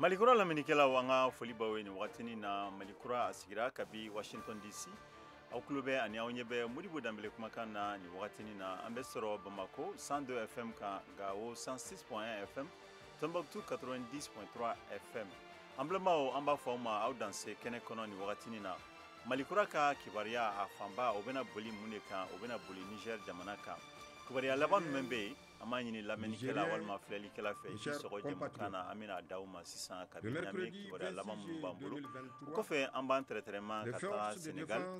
Malikura lamɛnnikɛlaw, an ka foli b'aw ye nin wagatinin na. Malikura a sigira kabi Washington DC. Aw tulo bɛ ani aw ɲɛ bɛ Modibo Danbele kumakan na nin wagatinin na. An bɛ sɔrɔ Bamako 102 FM kan, Gawo 106.1 FM, Tombouctou 90.3 FM. An balimaw, an b'a fɔ aw ma aw danse kɛnɛ kɔnɔ nin wagatinin na. Malikura ka kibaruya a fanba, o bɛna boli mun de kan? O bɛna boli Niger jamana kan. Kibaruya laban jumɛn bɛ yen? An b'a ɲini lamɛnnikɛla walima filɛlikɛla fɛ i sɔgɔ jɛmukan na. An bɛna a d'aw ma sisan kabi Ɲame, kibaruya laban minnu b'an bolo. O kɔfɛ, an b'an tɛrɛtɛrɛma ka taga Senegal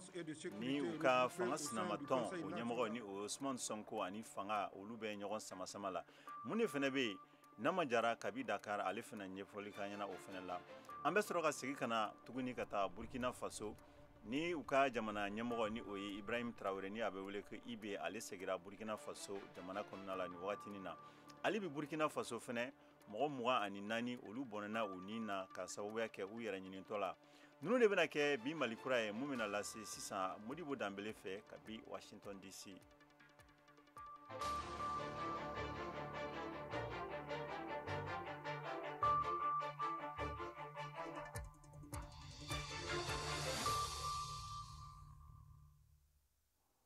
ni u ka fanga sinamatɔn, o ɲɛmɔgɔ ni o Ousmane Sonko ani fanga, olu bɛ ɲɔgɔn sama-sama la. Mun de fana bɛ yen? Nama Jara kabi Dakar, ale fana ɲɛfɔli k'an ɲɛna o fana la. An bɛ sɔrɔ ka segin ka na tuguni ka taa Burkina Faso ni u ka jamana ɲɛmɔgɔ ni o ye Ibrahim Traoré, ni a bɛ wele ko IB, ale segira Burkina Faso jamana kɔnɔna la nin wagatinin na. Ale bɛ Burkina Faso fɛnɛ, mɔgɔ 24, olu bɔnɛna u ni na ka sababuya kɛ u yɛrɛ ɲinitɔ la. Ninnu de bɛna kɛ bi Malikura ye, mun bɛna lase sisan Modibo Danbele fɛ kabi Washington DC.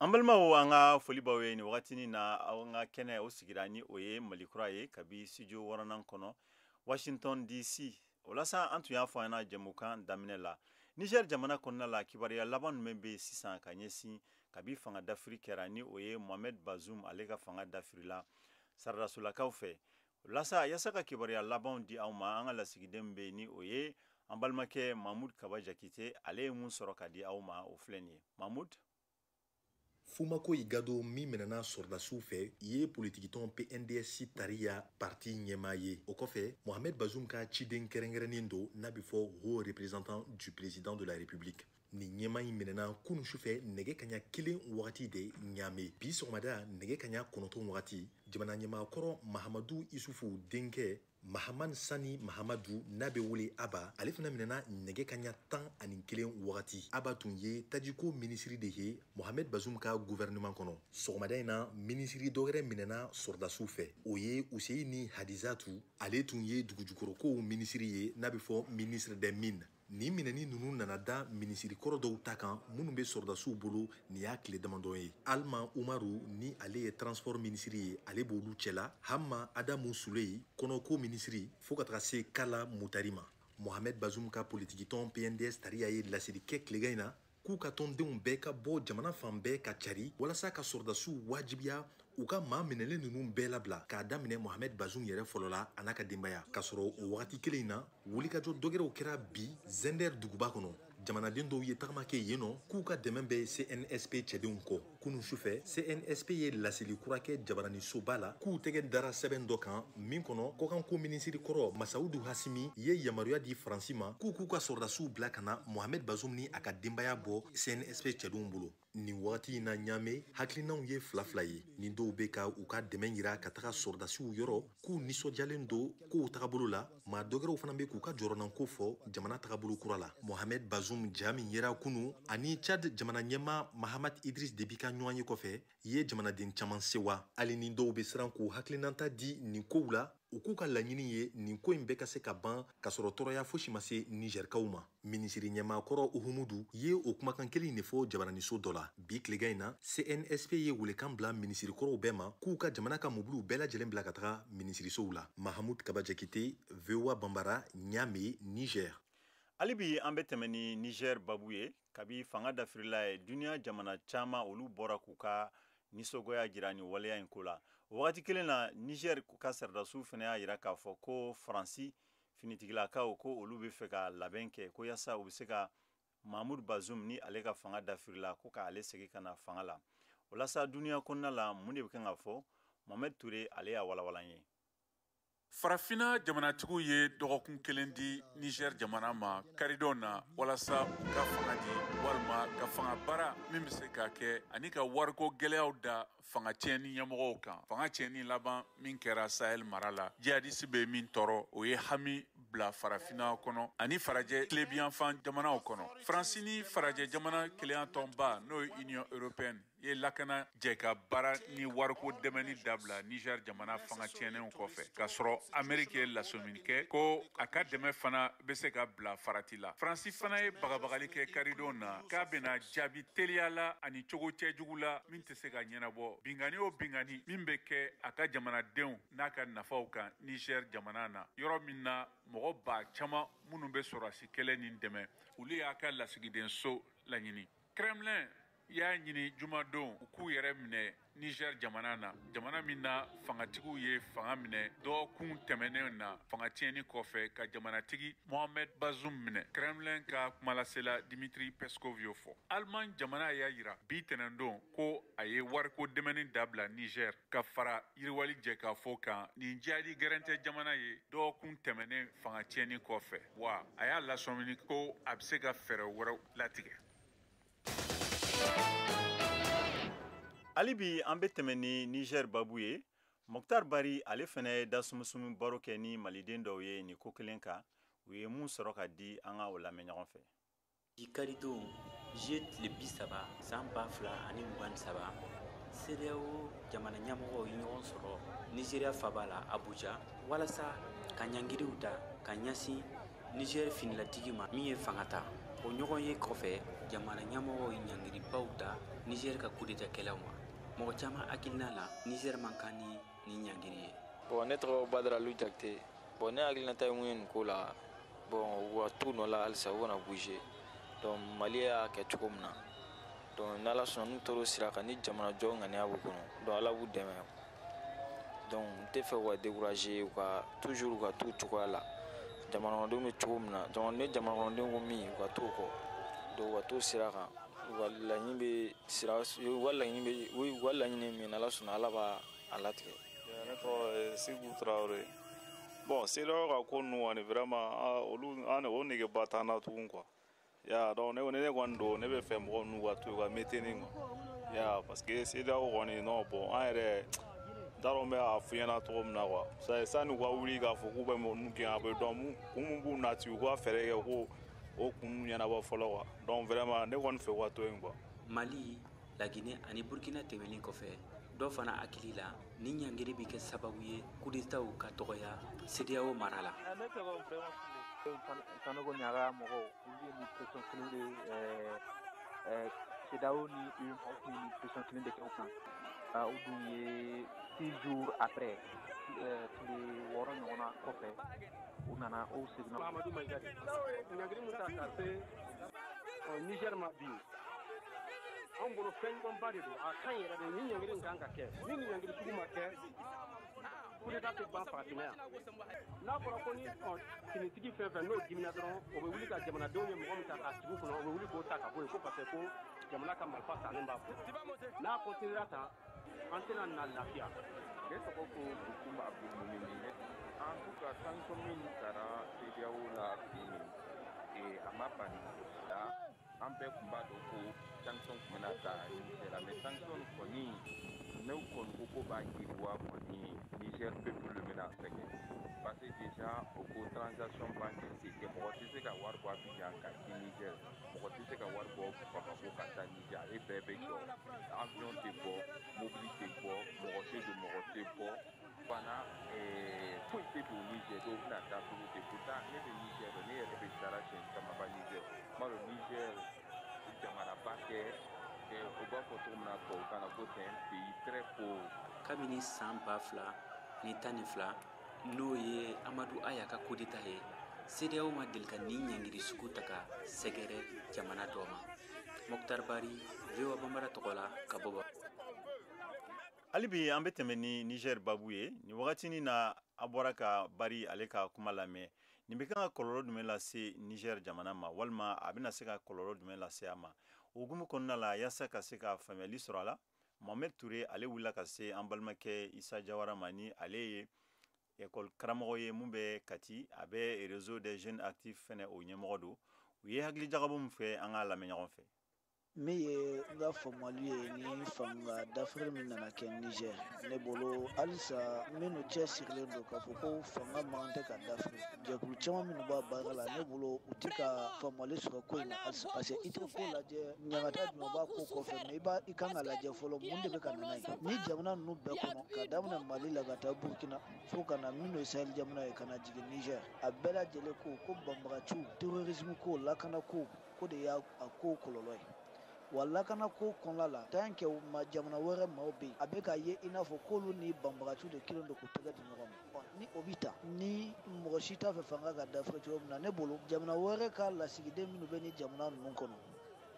An balimaw, an ka foli b'aw ye nin wagatinin na. Aw ka kɛnɛ o sigira ni o ye Malikura ye kabi studio wɔɔrɔnan kɔnɔ, Washington DC. O la sa, an tun y'a fɔ an ɲɛna jɛmukan daminɛ la, Niger jamana kɔnɔna la, kibaruya laban jumɛn bɛ yen sisan ka ɲɛsin kabi fanga dafiri kɛra, ni o ye Mohamed Bazoum, ale ka fanga dafirila saradasolakaw fɛ. O la sa, yaasa ka kibaruya labanw di aw ma, an ka lasigiden bɛ yen, ni o ye an balimakɛ Mahmoud Kaba Jakite. Ale ye mun sɔrɔ ka di aw ma, o filɛ nin ye. Mahmoud. Fumako Igado min minɛna sɔrɔdasiw fɛ ye politikitɔn PNDS Tariya parti ɲɛmaa ye. O kɔfɛ, Mohamed Bazoum ka ciden kɛrɛnkɛrɛnnen don, n'a bɛ fɔ haut représentant du président de la République. Nin ɲɛmaa in minɛna kunun sufɛ nɛgɛ kaɲa 1 wagati de Ɲame. Bi sɔgɔmada nɛgɛ kaɲa 9 wagati, jamana ɲɛmaa kɔrɔ Mahamadu Isufu denkɛ Mahaman Sani Mahamadu, n'a bɛ wele Aba, ale fana minɛna nɛgɛ kaɲa 11 wagati. Aba tun ye tajiko minisiri de ye Mohamed Bazoum ka gouvernement kɔnɔ. Sɔgɔmada in na, minisiri dɔ wɛrɛ minɛna sɔrɔdasiw fɛ, o ye Useyini Hadizatu, ale tun ye dugujukɔrɔkow minisiri ye, n'a bɛ fɔ ministre des mines. Nin minɛni ninnu nana da minisiri kɔrɔ dɔw ta kan minnu bɛ sɔrɔdasiw bolo nin y'a tile damadɔ ye. Alma Umaru, ni ale ye transport minisiri ye, ale b'olu cɛla. Hamma Adamu Suleyi, kɔnɔko minisiri, fo ka taga se Kala Mutari ma. Mohamed Bazoum ka politikitɔn PNDS Tariya ye laseli kɛ tilegan in na k'u ka tɔndenw bɛɛ ka bɔ jamana fan bɛɛ ka cari walasa ka sɔrɔdasiw wajibiya u ka maa minɛlen ninnu bɛɛ labila, k'a daminɛ Mohamed Bazoum yɛrɛ fɔlɔ la a n'a ka denbaya. K'a sɔrɔ o wagati kelen in na, wulikajɔ dɔgɛrɛw kɛra bi Zender duguba kɔnɔ. Jamanaden dɔw ye tagama kɛ yen nɔ k'u ka dɛmɛ bɛ CNSP cɛdenw kɔ. Kunun sufɛ, CNSP ye laseli kura kɛ jabaranisoba la k'u tɛgɛ dara sɛbɛn dɔ kan min kɔnɔ, kɔkanko minisiri kɔrɔ Masaudu Hasimi ye yamaruya di Faransi ma k'u k'u ka sɔrɔdasiw bila ka na Mohamed Bazoum ni a ka denbaya bɔ CNSP cɛdenw bolo. Nin wagati in na Ɲame, hakilinaw ye fila fila ye. Ni dɔw bɛ ka u ka dɛmɛ yira ka taga sɔrɔdasiw yɔrɔ k'u nisɔndiyalen don kow tagabolo la, maa dɔgɛrɛw fana bɛ k'u ka jɔrɔnanko fɔ jamana tagabolo kura la. Mohamed Bazoum ja min yera kunu ani Tchad jamana ɲɛmaa Mahamat Idriss Déby ka ɲɔgɔn ye kɔfɛ ye jamanaden caman sewa. Hali ni dɔw bɛ siran k'u hakilinata di nin kow la, u k'u ka laɲini ye nin ko in bɛɛ ka se ka ban k'a sɔrɔ tɔɔrɔya fosi ma se Nizɛrikaw ma. Minisiri ɲɛmaa kɔrɔ Uhumudu ye o kumakan kelen in de fɔ jabaraniso dɔ la. Bi tilegan in na, CNSP ye welekan bila minisiri kɔrɔw bɛɛ ma k'u ka jamana ka mobiliw bɛɛ lajɛlen bila ka taga minisirisow la. Mahamud Kaba Jakite, VOA Banbara, Ɲame, Niger. Hali bi an bɛ tɛmɛ ni Niger babu ye. Kabi fanga dafirila ye, duniya jamana caman, olu bɔra k'u ka nisɔngoya jira nin waleya in ko la. O wagati kelen na, Niger ka sɔrɔdasiw fana y'a jira k'a fɔ ko Faransi finitigilakaw, ko olu bɛ fɛ ka labɛn kɛ ko yaasa u bɛ se ka Mahmoud Bazoum, ni ale ka fanga dafirila, ko k'ale segin ka na fanga la. O la sa, duniya kɔnɔna la, mun de bɛ kan ka fɔ? Mohamed Touré, ale y'a walawala n ye. Farafinna jamanatigiw ye dɔgɔkun kelen di Niger jamana ma karidon na walasa u ka fanga di walima ka fanga baara min bɛ se ka kɛ ani ka wariko gɛlɛyaw da fanga tiɲɛni ɲɛmɔgɔw kan. Fanga tiɲɛni laban min kɛra Sahel mara la, jihadisi bɛ min tɔɔrɔ, o ye hami bila farafinna kɔnɔ ani farajɛ tilebiyanfan jamanaw kɔnɔ. Faransi ni farajɛ jamana kelenya tɔnba, n'o ye Union européenne, ye lakana jɛ ka baara ni wariko dɛmɛni dabila Niger jamana fanga tiɲɛnenw kɔfɛ, k'a sɔrɔ Ameriki ye lasɔmini kɛ ko a ka dɛmɛ fana bɛ se ka bila farati la. Faransi fana ye bagabagali kɛ karidon na k'a bɛna jaabi teliya la ani cogo cɛjugu la min tɛ se ka ɲɛnabɔ, binkanni o binkanni min bɛ kɛ a ka jamanadenw n'a ka nafaw kan Niger jamana na, yɔrɔ min na mɔgɔ ba caman minnu bɛ sɔrɔdasi kɛlɛ nin dɛmɛ, olu y'a ka lasigidenso laɲini. Kremlin y'a ɲini jumadon u k'u yɛrɛ minɛ Niger jamana na, jamana min na fangatigiw ye fanga minɛ dɔgɔkun tɛmɛnen na fanga tiɲɛni kɔfɛ ka jamanatigi Mohamed Bazoum minɛ. Kremlin ka kumalasela Dimitri Peskov y'o fɔ. Allemagne jamana y'a yira bi tɛnɛndon ko a ye wariko dɛmɛni dabila Niger ka fara yiriwali jɛkafɔ kan nin jihadi gɛrɛntɛ jamana ye dɔgɔkun tɛmɛnen fanga tiɲɛni kɔfɛ, wa a y'a lasɔmini ko a bɛ se ka fɛɛrɛ wɛrɛw latigɛ. Hali bi an bɛ tɛmɛ ni Niger babu ye. Mokhtar Bari ale fana ye dasumusumu baro kɛ ni maliden dɔw ye nin ko kelen kan, u ye mun sɔrɔ ka di, an ka o lamɛn ɲɔgɔn fɛ. Bi karidon, juillet tile 30 san 2023, CEDEAO jamana ɲɛmɔgɔw ye ɲɔgɔn sɔrɔ Nigeria faba la Abuja walasa ka ɲangiriw ta ka ɲɛsin Niger finilatigi ma min ye fanga ta. O ɲɔgɔn ye kɔfɛ, jamana ɲɛmɔgɔw ye ɲangiribaw ta Niger ka kudetakɛlaw ma. Mɔgɔ caman hakilina la, Niger man kan ni nin ɲangiri ye. Bon, ne tɔgɔ Badara Lu Jakite. Bon, ne hakilinata ye mun ye nin ko la, bon, u ka t'u nɔ la halisa, u kana bouger. Donc Mali y'a kɛ cogo min na, donc n'Ala sɔnna n'u taara o sira kan ni jamana jɔ ŋaniya b'u kɔnɔ, donc Ala b'u dɛmɛ. Donc n tɛ fɛ u ka décourager, u ka toujours u ka t'u cogoya la. Jamana kɔnɔdenw bɛ cogo min na, ni jamana kɔnɔdenw ko min, u ka t'o kɔ. Donc u ka t'o sira kan, u ka laɲini bɛ sira, u ka laɲini bɛ, u ka laɲini min, Ala sɔnna Ala b'a a latigɛ. Ne tɔgɔ Seku Tarawele. Bon, CEDEAO ka ko ninnu kɔni, vraiment, olu an o negeba t'an na tugun quoi. Ya, donc ne kɔni don, ne bɛ fɛ mɔgɔ ninnu ka to yen, ka maintenir quoi. Ya, parce que CEDEAO kɔni, non, bon, an yɛrɛ n t'a dɔn n bɛ a f'i ɲɛna cogo min na quoi. Sani u ka wuli k'a fɔ k'u bɛ ninnu gɛn, a bɛ dɔn kun min b'u nati, u ka fɛɛrɛ kɛ ko o kun ɲɛnabɔ fɔlɔ quoi. Donc vraiment, ne kɔni fɛ u ka to yen quoi. Mali, Laginɛ ani Burkina tɛmɛnen kɔfɛ, dɔ fana hakili la ni ɲangiri bɛ kɛ sababu ye kudetaw ka dɔgɔya CEDEAO mara la. Ne tɔgɔ vraiment Sanogo Ɲaga. Mɔgɔw, olu ye nin pression kelen de, CEDEAO ni UEMOA tun ye nin pression kelen de kɛ u kan. U dun ye 6 jours après, tile 6 ɲɔgɔnna kɔfɛ, u nana o seginna. Mahamadu Mayiga de. Ɲangiri min ta ka se Niger ma bi, anw bolo fɛn ɲumanba de don, a ka ɲi yɛrɛ de. Ni ɲangiri in kan ka kɛ, ni nin ɲangiri sugu ma kɛ, coup d'état tɛ ban farafinna yan. N'a fɔra ko ni finitigi fɛn fɛn n'o dimina dɔrɔn, o bɛ wuli ka jamanadenw ye mɔgɔ min ta k'a sigi u kunna, o bɛ wuli k'o ta ka bɔ yen ko parce que ko jamana ka marifa sannen b'a bolo, n'a continuera tan, an tɛna na lafiya. Ne tɔgɔ ko Bukum Abdulmumini. En tout cas, sanction min taara CEDEAO la bi nin, a ma ban la. An bɛɛ tun b'a dɔn ko sanction tun bɛna ta Niger la, mais sanction kɔni, n'u kɔni ko ko b'a yiriwa kɔni, Niger peuple le bɛna sɛgɛn, parce que déjà o ko transaction bancaire tɛ kɛ, mɔgɔ tɛ se ka wari bɔ Abidjan ka ci Niger, mɔgɔ tɛ se ka wari bɔ Bamako ka taa Niger, ale bɛɛ bɛ jɔ, avion tɛ bɔ, mobili tɛ bɔ, mɔgɔ tɛ don, mɔgɔ tɛ bɔ fana, foyi tɛ don Niger. Dɔw bɛna taa cogo di? Pourtant ne bɛ Niger dɔn, ne yɛrɛ bɛ taara siɲɛ caman ba Niger. N b'a dɔn Niger jamanaba tɛ, u b'a fɔ cogo min na tubabukan na ko c'est un pays très pauvre. Kabini san 2012, n'o ye Amadu Aya ka coup d'état ye, CEDEAO ma deli ka nin ɲangiri sugu ta ka sɛgɛrɛ jamana dɔ ma. Mokhtar Bari, VOA Bambara tɔgɔ la ka bɔ. Hali bi an bɛ tɛmɛ ni Niger babu ye. Nin wagatinin na, a bɔra ka Bari ale ka kuma lamɛn. Nin bɛ kan ka kɔlɔlɔ jumɛn lase Niger jamana ma, walima a bɛna se ka kɔlɔlɔ jumɛn lase a ma? O hukumu kɔnɔna la, yaasa ka se ka faamuyali sɔrɔ a la, Mohamed Toure ale wulila ka se an balimakɛ Isa Jawara ma, ni ale ye école karamɔgɔ ye mun bɛ Kati, a bɛ Réseau des jeunes actifs fɛnɛ o ɲɛmɔgɔ don. U ye hakili jagabɔ min fɛ, an k'a lamɛn ɲɔgɔn fɛ. Min ye n ka faamuyali ye ni fanga dafiri min nana kɛ Niger, ne bolo halisa minnu cɛ sirilen don k'a fɔ ko fanga man tɛ ka dafiri, jɛkulu caman minnu b'a baara la, ne bolo u ti ka faamuyali sɔrɔ ko in na halisa, parce que i tɛ ko lajɛ ɲangata jumɛn b'a ko kɔfɛ, mais i b'a i kan ka lajɛ fɔlɔ mun de bɛ ka na n'a ye ni jamana ninnu bɛɛ kɔnɔ, ka daminɛ Mali la ka taa Burkina fo ka na minnu ye Sahel jamana ye ka na jigin Niger, a bɛɛ lajɛlen ko banbagaciw, terrorisme ko, lakana ko, ko de y'a ko kɔlɔlɔ ye. Wa lakana ko kɔnɔna la, tant que ma jamana wɛrɛ maaw bɛ yen, a bɛ ka ye i n'a fɔ k'olu ni banbagaciw de kelen don k'u tɛgɛ di ɲɔgɔn ma. Ni o bɛ ta ni mɔgɔ si t'a fɛ fanga ka dafiri cogo min na, ne bolo jamana wɛrɛ ka lasigiden minnu bɛ ni jamana ninnu kɔnɔ,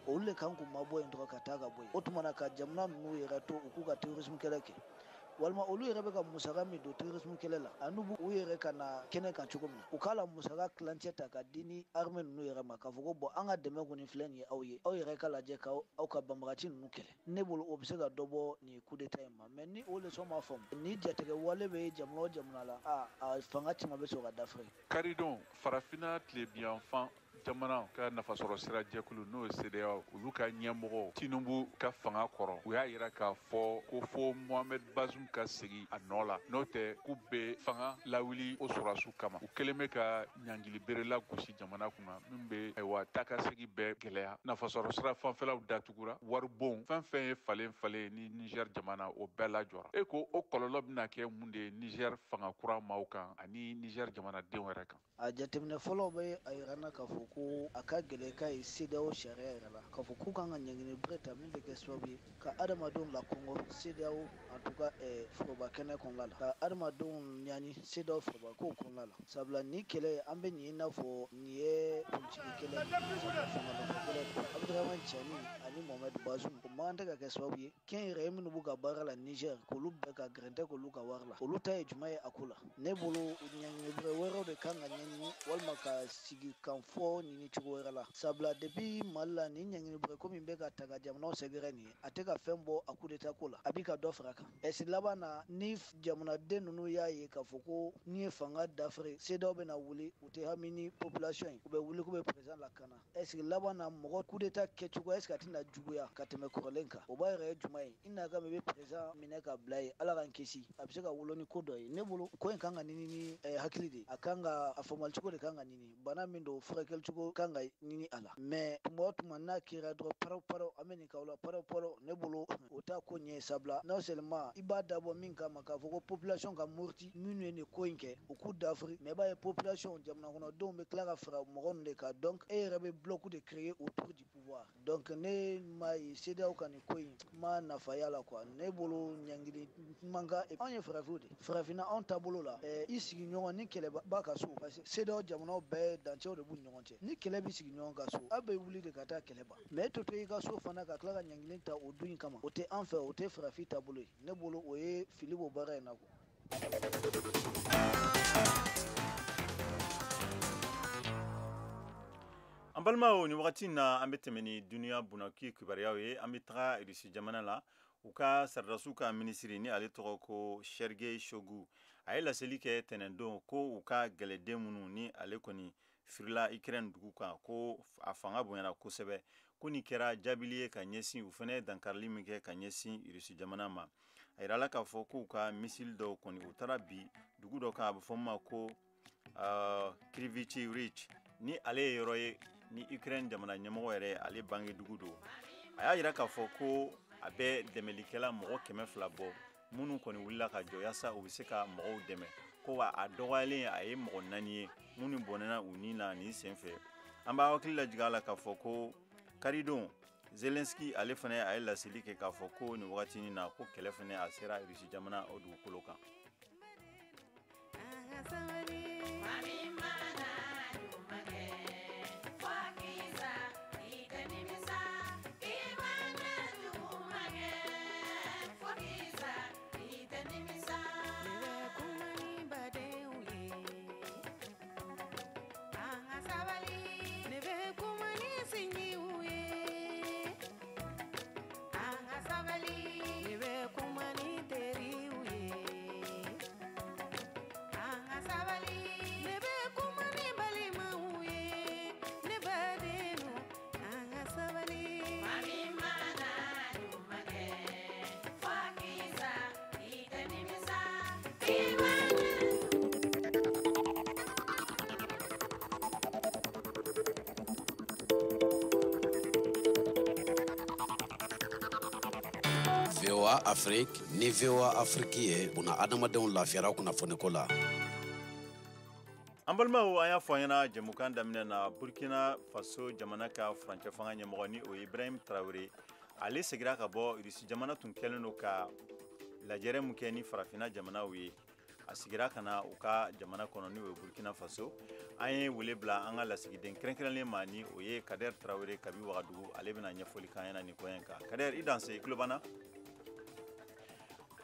olu de kan k'u mabɔ yen dɔrɔn ka taa ka bɔ yen. O tuma na ka jamana ninnu yɛrɛ to u k'u ka terrorisme kɛlɛ kɛ, walima olu yɛrɛ bɛ ka musaka min don terrorisme kɛlɛ la, ani u yɛrɛ ka na kɛnɛ kan cogo min na, u k'a la musaka tilancɛ ta ka di ni armée ninnu yɛrɛ ma, k'a fɔ ko bon, an ka dɛmɛ kɔni filɛ nin ye aw ye, aw yɛrɛ ka lajɛ k'aw ka banbagaci ninnu kɛlɛ. Ne bolo o bɛ se ka dɔ bɔ nin coup d'état in ma. Mais ni o leçon ma faamu, ni jatigɛ wale bɛ jamana o jamana la, a fanga caman bɛ sɔrɔ ka dafiri. Karidon, farafinna tilebinyanfan jamana ka nafasɔrɔ sira jɛkulu, n'o ye CEDEAO, olu ka ɲɛmɔgɔ Tinubu ka fanga kɔrɔ, u y'a yira k'a fɔ ko fo Mohamed Bazoum ka segin a nɔ la, n'o tɛ k'u bɛ fanga lawuli o sɔrɔdasiw kama. U kɛlen bɛ ka ɲangili bere lagosi jamana kunna min bɛ ayiwa taakasegin bɛɛ gɛlɛya. Nafasɔrɔ sira fanfɛlaw datugura, waribon fɛn fɛn ye falen falen ni Niger jamana, o bɛɛ lajɔra. E ko o kɔlɔlɔ bɛna kɛ mun de ye Niger fanga kura maaw kan ani Niger jamanadenw yɛrɛ kan? A jateminɛ fɔlɔ bɛ a yira n na k'a fɔ ko a ka gɛlɛn k'a ye CEDEAO sariya yɛrɛ la k'a fɔ k'u kan ka ɲangini bere ta min bɛ kɛ sababu ye ka adamadenw lakɔngɔ CEDEAO, en tout cas foroba kɛnɛ kɔnɔna la, ka adamadenw ɲani CEDEAO foroba kow kɔnɔna la. Sabula ni kɛlɛ an bɛ nin i n'a fɔ nin ye politiki kɛlɛ, fanga nɔfɛ kɛlɛ. Abdurahmane Tiani ani Mohamed Bazoum, o man tɛ ka kɛ sababu ye kɛnyɛrɛye minnu b'u ka baara la Niger, k'olu bɛɛ ka gɛrɛntɛ k'olu ka wari la, olu ta ye jumɛn ye a ko la? Ne bolo ɲangini bere wɛrɛw de kan ka ɲɛɲini walima ka sigi kan fɔ ɲini cogo wɛrɛ la. Sabula depuis Mali la, ni ɲangini bere ko min bɛ ka ta ka jamanaw sɛgɛrɛ nin ye, a tɛ ka fɛn bɔ a coup d'état ko la, a bɛ ka dɔ fara a kan. Ɛsi laban na, ni jamanaden ninnu y'a ye k'a fɔ ko n'i ye fanga dafiri, CEDEAO bɛna wuli, u tɛ hami ni population ye, u bɛ wuli k'u bɛ président lakana. Est-ce que laban na mɔgɔ coup d'état kɛcogo, est-ce que a tɛna juguya ka tɛmɛ kɔrɔlen kan? O b'a yɛrɛ ye jumɛn ye? I n'a ka i bɛ président minɛ ka bila yen, Ala k'an kisi, a bɛ se ka wolo ni ko dɔ ye. Ne bolo ko in kan ka ɲini ni hakili de, a kan ka a faamuyali cogo de kan ka ɲini, bana min don furakɛli cogo kan ka ɲini a la. Mais tuma o tuma n'a kɛra dɔrɔn paraw paraw, an bɛ nin k'aw la paraw paraw, ne bolo o t'a ko ɲɛ. Sabula non seulement i b'a dabɔ min kama k'a fɔ ko population ka muruti minnu ye nin ko in kɛ, u k'u dafiri, mais i b'a ye population jamana kɔnɔdenw bɛ tila ka fara mɔgɔ ninnu de kan, donc e yɛrɛ bɛ bloc de créer autour du pouvoir. Donc ne ma ye CEDEAO ka nin ko in ma nafa y'a la quoi. Ne bolo ɲangili man kan. Anw ye farafinw de, farafinna anw taabolo la, i sigiɲɔgɔn ni kɛlɛ b'a ka so, parce que CEDEAO jamanaw bɛɛ dancɛw de b'u ni ɲɔgɔn cɛ, ni kɛlɛ bɛ sigi ɲɔgɔn ka so, aw bɛ wuli de ka taa kɛlɛ ban. Mais e to i ka so fana ka tila ka ɲangili ta o du in kama, o tɛ an fɛ, o tɛ farafin taabolo ye. Ne bolo o ye fili b'o baara in na quoi. An balimaw, ni wagati in na an bɛ tɛmɛ ni duniya bunaki kibaruyaw ye. An bɛ taga Irisi jamana la, u ka sɔrɔdasiw ka minisiri, ni ale tɔgɔ ko Sergei Shoigu, a ye laseli kɛ tɛnɛndon ko u ka gɛlɛden minnu ni ale kɔni firila Ukraine dugu kan, ko a fanga bonyana kosɛbɛ, ko nin kɛra jaabili ye ka ɲɛsin u fana ye dankarili min kɛ ka ɲɛsin Irisi jamana ma. A yirala k'a fɔ k'u ka misili dɔw kɔni u taara bi dugu dɔ kan, a bɛ fɔ min ma ko Kryvyi Rih, ni ale ye yɔrɔ ye ni Ukraine jamana ɲɛmɔgɔ yɛrɛ ale bange dugu don. A y'a yira k'a fɔ ko a bɛ dɛmɛlikɛla mɔgɔ 200 bɔ minnu kɔni wulila ka jɔ yaasa u bɛ se ka mɔgɔw dɛmɛ, ko wa a dɔgɔyalen a ye mɔgɔ 4 ye minnu bɔnɛna u ni na nin senfɛ. An b'a hakili lajigin a la k'a fɔ ko karidon Zelensky ale fana a ye laseli kɛ k'a fɔ ko nin wagati in na ko kɛlɛ fana a sera Irisi jamana o dugukolo kan. VOA Afrique ni VOA Afrique ye buna adamadenw lafiyara kunnafoniko la. An balimaw, an y'a fɔ an ɲɛna jɛmukan daminɛ na, Burkina Faso jamana ka furancɛ fanga ɲɛmɔgɔ, ni o ye Ibrahim Traoré, ale segira ka bɔ Rusi jamana. Tun kɛlen don ka lajɛrɛ mun kɛ ni farafinna jamanaw ye, a sigira ka na u ka jamana kɔnɔ, n'o ye Burkina Faso. An ye wele bila an ka lasigiden kɛrɛnkɛrɛnlen ma, ni o ye Kader Traoré kabi Wagadugu. Ale bɛna ɲɛfɔli k'an ɲɛna nin ko in kan. Kader, i danse, i tulo b'an na.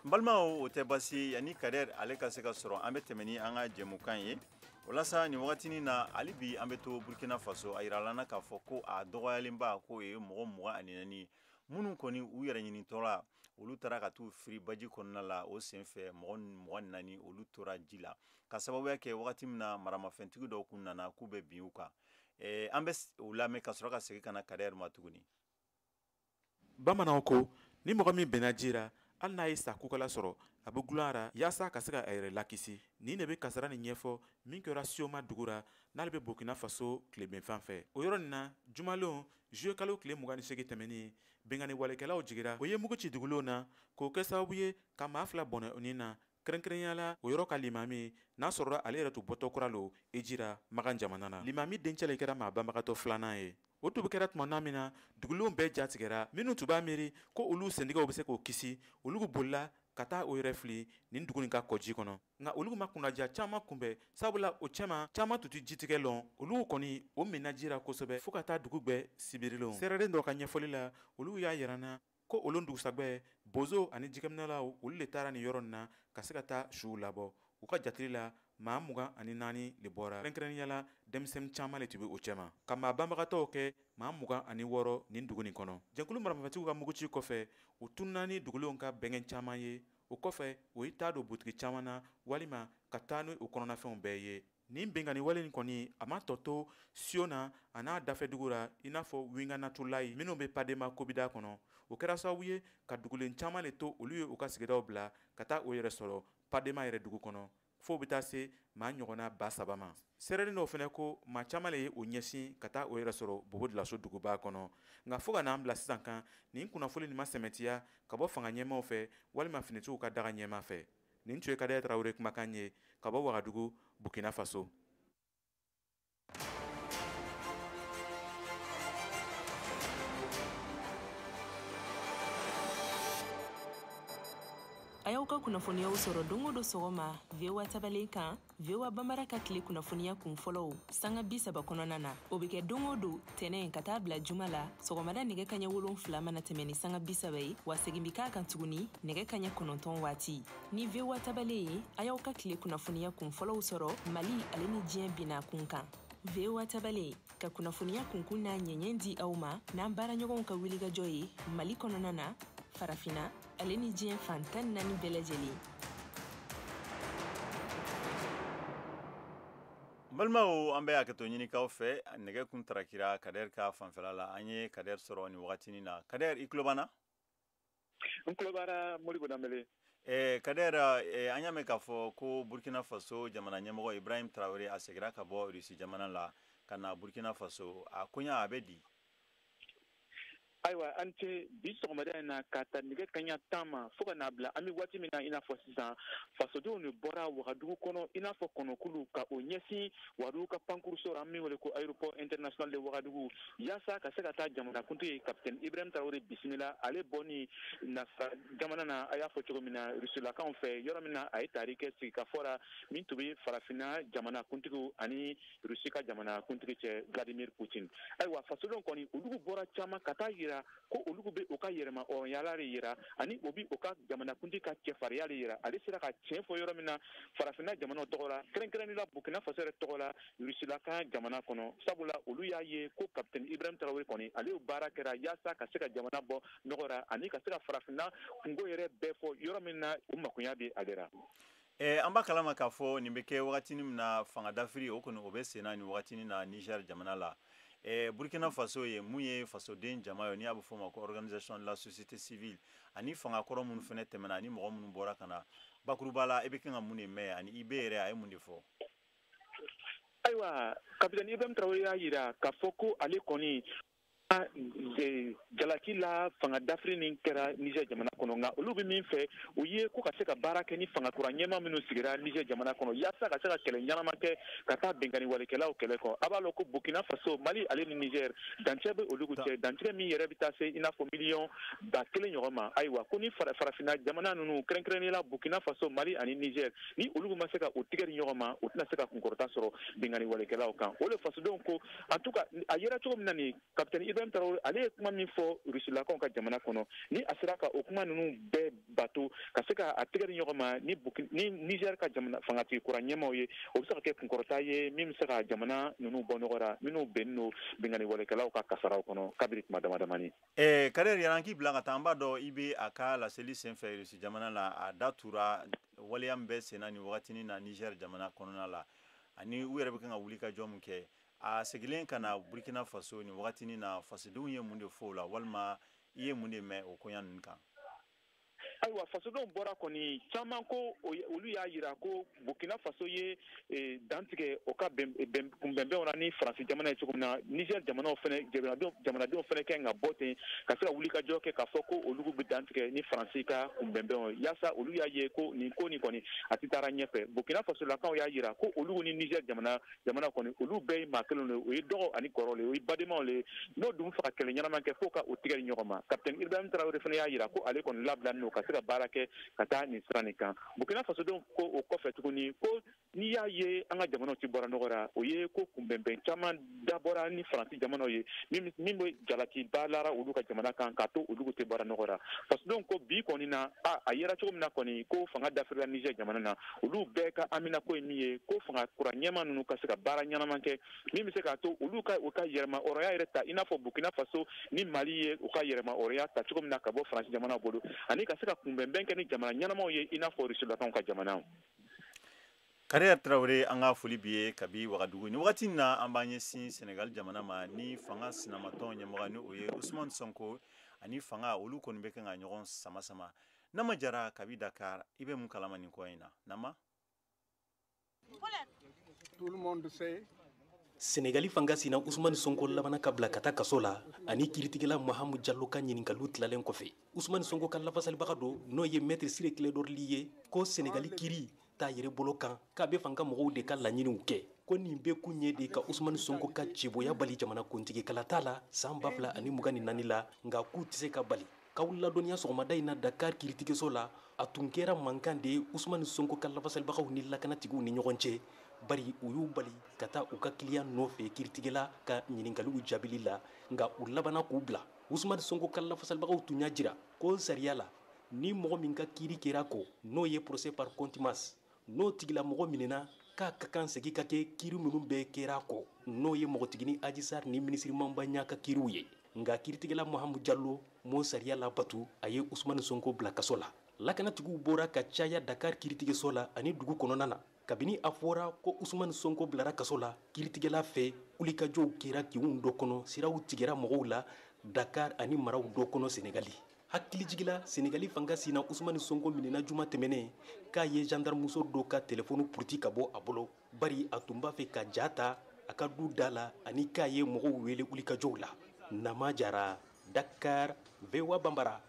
N balimaw, o tɛ basi ye. Yanni Kader ale ka se ka sɔrɔ, an bɛ tɛmɛ ni an ka jɛmukan ye. Walasa nin wagatinin na, hali bi an bɛ to Burkina Faso. A yirala na k'a fɔ ko a dɔgɔyalenba k'o ye mɔgɔ 24 minnu kɔni u yɛrɛ ɲinitɔla, olu taara ka t'u firi baji kɔnɔna la. O senfɛ, mɔgɔ 24 olu tora ji la, ka sababuya kɛ wagati min na maramafɛntigi dɔw kun nana k'u bɛ bin u kan. An bɛ u lamɛn ka sɔrɔ ka segin ka na Kader ma tuguni. Bamananw ko ni mɔgɔ min bɛnna ji ra, hali n'a ye sa kukala sɔrɔ, a bɛ gulon a ra yaasa ka se ka a yɛrɛ lakisi. Nin de bɛ kasara nin ɲɛfɔ min kɛra Siyoma dugu ra, n'ale bɛ Burkina Faso tilebinfan fɛ. O yɔrɔ nin na, jumalon juillet kalo tile 28 tɛmɛnen, binkanni walekɛlaw jigira, o ye mugu ci dugulenw na, k'o kɛ sababu ye ka maa fila bɔnɛ o nin na, kɛrɛnkɛrɛnnenya la o yɔrɔ ka limami, n'a sɔrɔla ale yɛrɛ tun bɔtɔ kura lo hiji ra Makan jamana na. Limami dencɛ le kɛra maa banbagatɔ filanan ye. O tun bɛ kɛra tuma na min na dugulenw bɛɛ jatigɛra, minnu tun b'a miiri ko olu sentigɛw bɛ se k'o kisi, olu bolila ka taa o yɛrɛ fili nin dugu nin ka kɔji kɔnɔ. Nka olu ma kunnaja caman kunbɛn, sabula o cɛma caman tun tɛ jitigɛ lɔn. Olu kɔni o minna ji ra kosɛbɛ fo ka taa dugu gbɛ sibirilon. Sɛrɛden dɔ ka ɲɛfɔli la, olu y'a yira na ko olu dugusagwɛ bozo ani jikɛminɛlaw, olu le taara nin yɔrɔ nin na ka se ka taa suw labɔ. U ka jatili la, maa 24 le bɔra, kɛrɛnkɛrɛnnenya la denmisɛnnin caman le tun bɛ o cɛma, ka maa banbagatɔw kɛ maa 26 nin dugu nin kɔnɔ. Jɛnkulu maramafɛntigiw ka muguci kɔfɛ, u tununna ni dugulenw ka bɛngɛn caman ye. O kɔfɛ, o ye taa don butigi caman na walima ka taa ni u kɔnɔnafɛnw bɛɛ ye. Nin binkanni wale nin kɔni, a ma tɔ to Siyo na a n'a dafɛdugu ra, i n'a fɔ Winganatulayi minnu bɛ Padema kobida kɔnɔ. O kɛra sababu ye ka dugulen caman le to, olu ye u ka sigidaw bila ka taa o yɛrɛ sɔrɔ Padema yɛrɛ dugu kɔnɔ, fo bɛ taa se maa ɲɔgɔnna 3000 ma. Sɛrɛnin dɔw fana ko maa caman le ye o ɲɛsin ka taa o yɛrɛ sɔrɔ Bobo Dioulasso duguba kɔnɔ. Nka fo ka n'an bila sisan kan, nin kunnafoni nin ma sɛmɛntiya ka bɔ fanga ɲɛmaaw fɛ walima finitigiw ka daga ɲɛmaa fɛ. Nin tun ye Kader Traoré kumakan ye ka bɔ Wagadugu, Burkina Faso. A y'aw ka kunnafoniyaw sɔrɔ don o don sɔgɔma VOA tabalen kan, VOA Bambara ka tile kunnafoniya kun fɔlɔw sanga 30 kɔnɔna na. O bɛ kɛ don o don tɛnɛ ka taa bila juma la, sɔgɔmada nɛgɛ kaɲɛ 7 mana tɛmɛ ni sanga 30 ye, wa segin bɛ k'a kan tuguni nɛgɛ kaɲɛ 9 waati. Ni VOA tabalen ye, a y'aw ka tile kunnafoniya kun fɔlɔw sɔrɔ Mali ale ni diɲɛ binna kun kan. VOA tabalen ka kunnafoniya kunkun n'a ɲɛɲɛ di aw ma n'an baaraɲɔgɔnw ka wulikajɔ ye Mali kɔnɔna na, Farafinna ale ni diɲɛ fan 14 bɛɛ lajɛlen. N balimaw, an bɛ hakɛto ɲinikaw fɛ, nɛgɛ kun tarakira Kader ka fanfɛla la. An ye Kader sɔrɔ nin wagatinin na. Kader, i tulo b'an na? N tulo b'ara, Modibo Danbele. Kader, an y'a mɛn k'a fɔ ko Burkina Faso jamana ɲɛmɔgɔ Ibrahim Traoré, a seginna ka bɔ Rusi jamana la ka na Burkina Faso. A koɲa a bɛ di? Ayiwa, an ce. Bi sɔgɔmada in na, ka ta nɛgɛ kaɲa 10 ma fo ka n'a bila an bɛ waati min na i n'a fɔ sisan, fasodenw de bɔra Wagadugu kɔnɔ i n'a fɔ kɔnɔkulu, ka o ɲɛsin Wagadugu ka pankuruso, an min wele ko aéroport international de Wagadugu, yaasa ka se ka taa jamanakuntigi ye capitaine Ibrahim Traoré bisimila, ale bɔni nasa jamana na, a y'a fɔ cogo min na, rusilakaw fɛ, yɔrɔ min na a ye taari kɛ sigikafɔ la min tun bɛ farafinna jamanakuntigiw ani Rusi ka jamanakuntigi cɛ Vladimir Poutine. Ayiwa, fasodenw kɔni, olu bɔra caman ka taa yira ko olu bɛ u ka yɛrɛma hɔrɔnyala de yira ani o bɛ u ka jamanakuntigi ka cɛfarinya de yira. Ale sera ka tiɲɛ fɔ yɔrɔ min na farafinna jamanaw tɔgɔ la, kɛrɛnkɛrɛnnenya la Burkina Faso yɛrɛ tɔgɔ la, Rusila ka jamana kɔnɔ, sabula olu y'a ye ko capitaine Ibrahim Traoré kɔni, ale y'o baara kɛra yaasa ka se ka jamana bɔ nɔgɔ la ani ka se ka farafinna kungo yɛrɛ bɛɛ fɔ yɔrɔ min na u makonya bɛ ale la. An b'a kalama k'a fɔ nin bɛ kɛ wagatinin min na, fanga dafiri o kɔni o bɛ sen na nin wagatinin na Niger jamana la. Burkina Faso ye mun ye fasoden jama ye, n'i y'a bɛ fɔ o ma ko organisation de la société civile, ani fanga kɔrɔ minnu fana tɛmɛna ani mɔgɔ minnu bɔra ka na, bakuruba la, i bɛ kan ka mun de mɛn ani IB yɛrɛ a ye mun de fɔ? Ayiwa, capitaine Ibrahim Traoré y'a yira k'a fɔ ko ale kɔni Jalaki la fanga dafiri nin kɛra Niger jamana kɔnɔ, nka olu bɛ min fɛ, o ye ko ka se ka baara kɛ ni fanga kura ɲɛmaa minnu sigira Niger jamana kɔnɔ, yaasa ka se ka kɛlɛ ɲɛnama kɛ ka taa binkanni walekɛlaw kɛlɛ kɔ. A b'a lɔn ko Burkina Faso, Mali ale ni Niger, dancɛ bɛ olu cɛ, dancɛ min yɛrɛ bɛ taa se i n'a fɔ 1,000,000 ɲɔgɔn ma. Ayiwa, ko ni farafinna jamana ninnu, kɛrɛnkɛrɛnnenya la Burkina Faso, Mali ani Niger, ni olu ma se ka o tigɛ di ɲɔgɔn ma, u tɛna se ka kunkɔrɔta sɔrɔ binkanni walekɛlaw kan. O de fasodenw ko, en tout cas a yera cogo min na nin capitaine Ibrahim Traoré ale ye kuma min fɔ Rusilakaw ka jamana kɔnɔ, ni a sera ka o kuma ninnu bɛɛ bato, ka se ka a tigɛ di ɲɔgɔn ma ni Niger ka jamana fangatigi kura ɲɛmaaw ye, o bɛ se ka kɛ kunkɔrɔta ye min bɛ se ka jamana ninnu bɔ nɔgɔ la, minnu bennen don binkanni walekɛlaw ka kasaraw kɔnɔ kabiri tuma dama damani. Kader, yanni k'i bila ka taa, an b'a dɔn i bɛ a ka laseli senfɛ Rusi jamana la, a da tura waleya min bɛ senna nin wagatinin na Niger jamana kɔnɔna la, ani u yɛrɛ bɛ kan ka wuli ka jɔ min kɛ. A seginnen ka na Burkina Faso nin wagatinin na, fasodenw ye mun de fɔ o la, walima i ye mun de mɛn o koɲa ninnu kan? Ayiwa, fasodenw bɔra kɔni caman ko olu y'a yira ko Burkina Faso ye dantigɛ o ka kunbɛnbɛnw na ni Faransi jamana ye cogo min na, Niger jamanaw fɛnɛ, jamanadenw fɛnɛ kɛ ka bɔ ten ka se ka wulikajɔ kɛ k'a fɔ ko olu bɛ dantigɛ ni Faransi ka kunbɛnbɛnw ye, yaasa olu y'a ye ko nin ko nin kɔni a tɛ taara ɲɛfɛ. Burkina Faso lakaw y'a yira ko olu ni Niger jamana kɔni, olu bɛɛ ye maa kelenw de ye, o ye dɔgɔ ani kɔrɔ le ye, o ye badenmaw le ye, n'o dun fɛ ka kɛlɛ ɲɛnama kɛ fo ka o tigɛ di ɲɔgɔn ma. Capitaine Ibrahim Traoré fɛnɛ y'a yira ko ale kɔni labilalen don ka se ka baara kɛ ka taa nin sira nin kan. Burkina Fasodenw ko o kɔfɛ tuguni ko n'i y'a ye an ka jamanaw ti bɔra nɔgɔ la, o ye ko kunbɛnbɛn caman dabɔra ni Faransi jamanaw ye min bɛ jalakiba lara olu ka jamana kan k'a to olu tɛ bɔra nɔgɔ la. Fasodenw ko bi kɔni na, a yera cogo min na kɔni ko fanga dafirila Niger jamana na, olu bɛɛ ka aminako ye min ye ko fanga kura ɲɛmaa ninnu ka se ka baara ɲɛnama kɛ min bɛ se k'a to olu ka u ka yɛrɛma hɔrɔnya yɛrɛ ta, i n'a fɔ Burkina Faso ni Mali ye u ka yɛrɛma hɔrɔnya ta cogo min na ka bɔ Faransi jamana bolo, ani ka se ka kunbɛnbɛn kɛ ni jamana ɲɛnamaw ye i n'a fɔ Rusilakaw ka jamana. Kader Traoré, an ka foli b'i ye kabi Wagadugu. Nin wagati in na, an b'an ɲɛsin Senegal jamana ma ni fanga sinamatɔn ɲɛmɔgɔ ni o ye Ousmane Sonko ani fanga, olu kɔni bɛ kan ka ɲɔgɔn sama sama. Nama Jara kabi Dakar, i bɛ mun kalama nin ko in na? Nama. Tout le monde sait. Senegali fanga sina Ousmane Sonko labana ka bila ka taa kaso la ani kiiritigɛla Mahamu Jallo ka ɲininkaliw tilalen kɔfɛ. Ousmane Sonko ka lafasalibaga dɔ, n'o ye Maître Ciré Clédor Ly ye, ko Senegali kiiri t'a yɛrɛ bolo kan, k'a bɛ fanga mɔgɔw de ka laɲiniw kɛ, ko nin bɛɛ kun ye de ka Ousmane Sonko ka cɛboya bali jamana kuntigi kalata la san 2024 la, nka k'u tɛ se ka bali. K'aw ladɔnniya sɔgɔmada in na Dakar kiiritigɛso la, a tun kɛra mankan de ye Ousmane Sonko ka lafasalibagaw ni lakanatigiw ni ɲɔgɔn cɛ, bari u y'u bali ka taa u ka kiliyan nɔfɛ kiiritigɛla ka ɲininkaliw jaabili la, nka u labanna k'u bila. Ousmane Sonko ka lafasalibagaw tun y'a jira ko sariya la, ni mɔgɔ min ka kiiri kɛra kɔ, n'o ye procès par contumace, n'o tigilamɔgɔ minɛna, k'a ka kan segin ka kɛ kiiri minnu bɛɛ kɛra kɔ, n'o ye mɔgɔtigini Adji Sarr ni minisiri Mame Mbaye ka kiiriw ye. Nka kiiritigɛla Mahamu Jallo m'o sariya labatu, a ye Ousmane Sonko bila kaso la. Lakanatigiw bɔra ka caya Dakar kiiritigɛso la ani dugu kɔnɔna na. Kabini a fɔra ko Ousmane Sonko bilara kaso la, kiiritigɛla fɛ wulikajɔw kɛra kinw dɔ kɔnɔ, siraw tigɛra mɔgɔw la Dakar ani maraw dɔ kɔnɔ Senegali. Hakilijigila, Senegali fanga sina Ousmane Sonko minɛna juma tɛmɛnen k'a ye gendarmemuso dɔ ka telefɔni puruti ka bɔ a bolo, bari a tun b'a fɛ ka ja ta a ka du da la ani k'a ye mɔgɔw wele wulikajɔw la. Nama Jara, Dakar, VOA Bambara.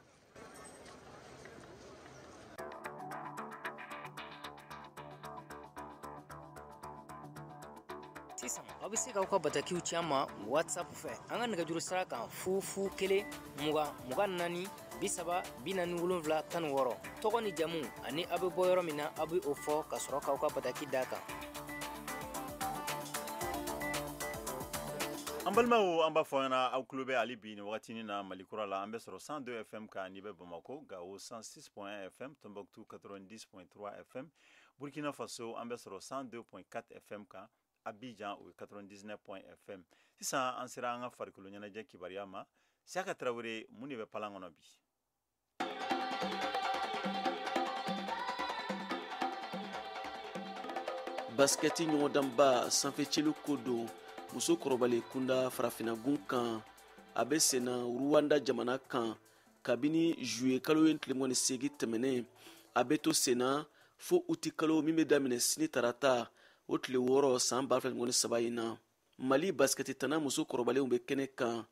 Sisan aw bɛ se k'aw ka batakiw ci an ma WhatsApp fɛ an ka nɛgɛjuru sira kan 0 0 1 20 24 30 47 16. Tɔgɔ ni jamu ani aw bɛ bɔ yɔrɔ min na, aw bɛ o fɔ ka sɔrɔ k'aw ka bataki d'a kan. An balimaw, an b'a fɔ ɲɛna aw tulo bɛ hali bi nin wagatinin na Mali kura la, an bɛ sɔrɔ 102 FM kan n'i bɛ Bamakɔ, Gawo 106.1 FM, Tombouctou 90.3 FM, Burkina Faso an bɛ sɔrɔ 102.4 FM kan, Abidjan o ye 99 FM. Sisan an sera an ka farikolo ɲɛnajɛ kibaruya ma. Siaka Traoré, mun de bɛ palan kɔnɔ bi? Baskɛti ɲɔgɔndanba sanfɛcili ko don muso kɔrɔbalen kunda farafinagun kan, a bɛ senna Rwanda jamana kan kabini juillet kalo ye tile 28 tɛmɛnen, a bɛ to senna fo uti kalo min bɛ daminɛ sini tarata o tile 6 san 2023 in na. Mali basikɛti tana muso kɔrɔbalenw bɛ kɛnɛ kan.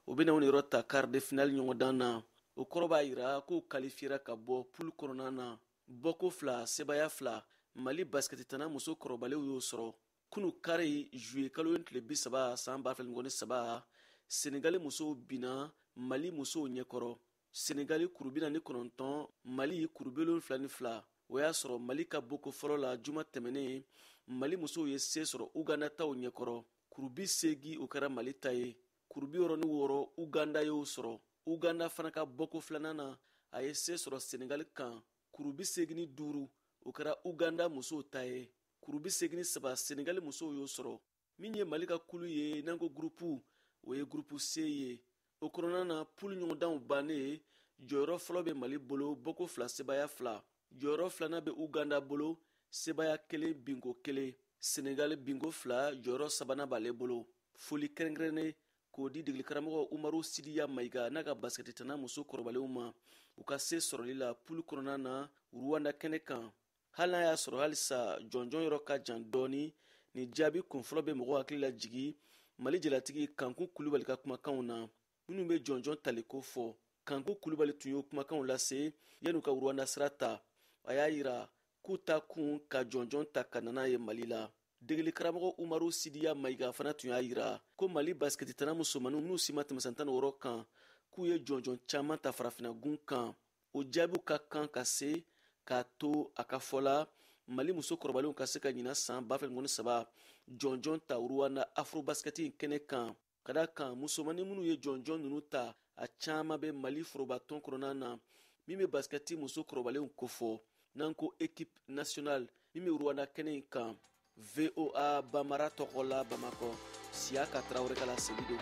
O bɛna u niyɔrɔ ta quart de finale ɲɔgɔndan na. O kɔrɔ b'a yira k'u kalifiyera ka bɔ poule kɔnɔna na. Bɔko 2, sebaya 2, Mali basikɛtitana muso kɔrɔbalenw y'o sɔrɔ kunu kari juye kalo tile 30 san 2023. Senegali musow binna Mali musow ɲɛkɔrɔ, Senegali kuru 49, Mali kuru 72. O y'a sɔrɔ Mali ka bɔko fɔlɔ la juma tɛmɛnen, Mali musow ye se sɔrɔ Uganda taw ɲɛkɔrɔ, kuru 80 o kɛra Mali ta ye, kuru 66 Uganda y'o sɔrɔ. Uganda fana ka bɔko filanan na, a ye se sɔrɔ Senegali kan, kuru 85 o kɛra Uganda musow ta ye, kuru 83 Senegali musow y'o sɔrɔ. Min ye Mali ka kulu ye n'an ko gurupu, o ye gurupu C ye. O kɔnɔna na, pulu ɲɔgɔndanw bannen, jɔyɔrɔ fɔlɔ bɛ Mali bolo, bɔko 2, sebaya 2. Jɔyɔrɔ filanan bɛ Uganda bolo, sebaya 1, binko 1. Senegali binko 2, jɔyɔrɔ sabanan b'ale bolo. Foli kɛrɛnkɛrɛnnen k'o di degeli karamɔgɔ Umaru Sidiya Mayiga n'a ka basikɛtitana muso kɔrɔbalenw ma u ka se sɔrɔli la pulu kɔnɔna na Rwanda kɛnɛ kan. Hali n'a y'a sɔrɔ halisa jɔnjɔn yɔrɔ ka jan dɔɔni, nin jaabi kunfɔlɔ bɛ mɔgɔ hakili lajigi Mali jalatigi Kanku Kulubali ka kumakanw na minnu bɛ jɔnjɔn taliko fɔ. Kanku Kulubali tun y'o kumakanw lase yan'u ka Rwanda sira ta. A y'a yira k'u ta kun ka jɔnjɔn ta ka na n'a ye Mali la. Degeli karamɔgɔ Umaru Sidiya Mayiga fana tun y'a yira ko Mali basikɛtitana musomanninw minnu si ma tɛmɛ san 16 kan, k'u ye jɔnjɔn caman ta farafinna gun kan. O jaabiw ka kan ka se k'a to a ka fɔ la Mali muso kɔrɔbalenw ka se ka ɲina san 2023 jɔnjɔn ta Rwanda afrobaskɛti in kɛnɛ kan. Ka da kan musomannin minnu ye jɔnjɔn ninnu ta, a caman bɛ Mali forobatɔn kɔnɔna na min bɛ basikɛti muso kɔrɔbalenw kofɔ, n'an ko équipe nationale min bɛ Rwanda kɛnɛ in kan. VOA Bambara tɔgɔ la Bamakɔ, Siyaka Tarawele ka laseli don.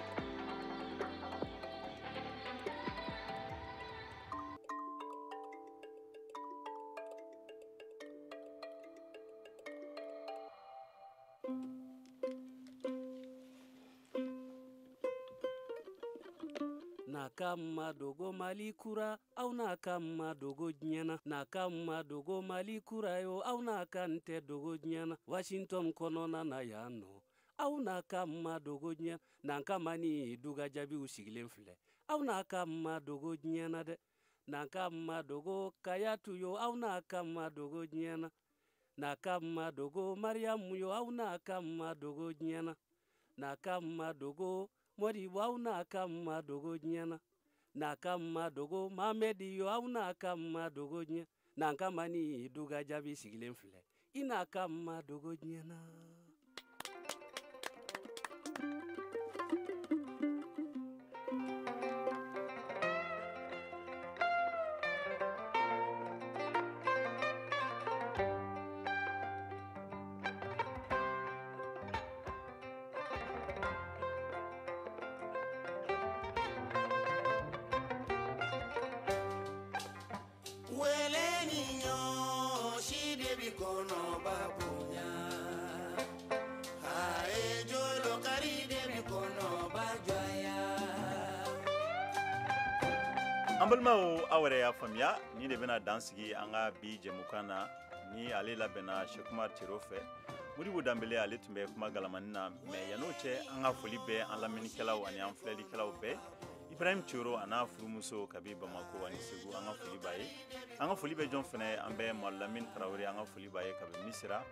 N'a ka ma dogo Mali kura, aw n'a ka ma dogo diɲɛ na. N'a ka ma dogo Mali kura yo, aw n'a ka n tɛ dogo diɲɛ na. Washington kɔnɔna na yan nɔ, aw n'a ka ma dogo diɲɛ na. N'an ka ma ni duga jaabiw sigilen filɛ, aw n'a ka ma dogo diɲɛ na dɛ. N'an ka ma dogo Kayatu yo, aw n'a ka ma dogo diɲɛ na. N'a ka ma dogo Mariyamu yo, aw n'a ka ma dogo diɲɛ na. N'a ka ma dogo Modibo, aw n'a ka ma dogo diɲɛ na. N'a ka ma dogo Mamɛdi yo, aw n'a ka ma dogo diɲɛ. N'an ka ma ni duga jaabi sigilen filɛ, i n'a ka ma dogo diɲɛ na. An balimaw, aw yɛrɛ y'a faamuya, ni de bɛna dan sigi an ka bi jɛmukan na ni ale labɛnna Sekumar Cero fɛ. Modibo Danbele ale tun bɛ kuma galamani na. Mɛ yan'o cɛ, an ka foli bɛ an lamɛnnikɛlaw ani an filɛlikɛlaw bɛɛ. Ibrahim Cero a n'a furumuso kabi Bamako ani Segu, an ka foli b'a ye. An ka foli bɛ jɔn fɛnɛ? An bɛ Malamin Tarawele, an ka foli b'a ye kabi Misira.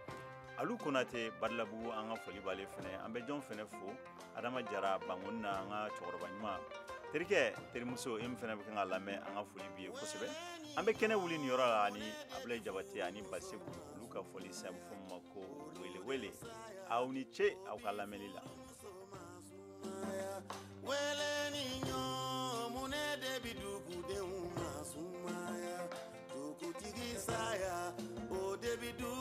Alu Konate Badilabugu, an ka foli b'ale fɛnɛ. An bɛ jɔn fɛnɛ fo? Adama Jara Bangoni na, an ka cɛkɔrɔba ɲuman, terikɛ, terimuso, e min fɛnɛ bɛ kan ka lamɛn, an ka foli b'i ye kosɛbɛ. An bɛ kɛnɛ wuli nin yɔrɔ la ani Abulayi Jabate ani Baseku, olu ka foli sen, a bɛ fɔ min ma ko wele wele. Aw ni ce aw ka lamɛnni la. Wele ni ɲɔ munɛ de bi dugudenw masumaya, dugutigi saya o de bi dugu.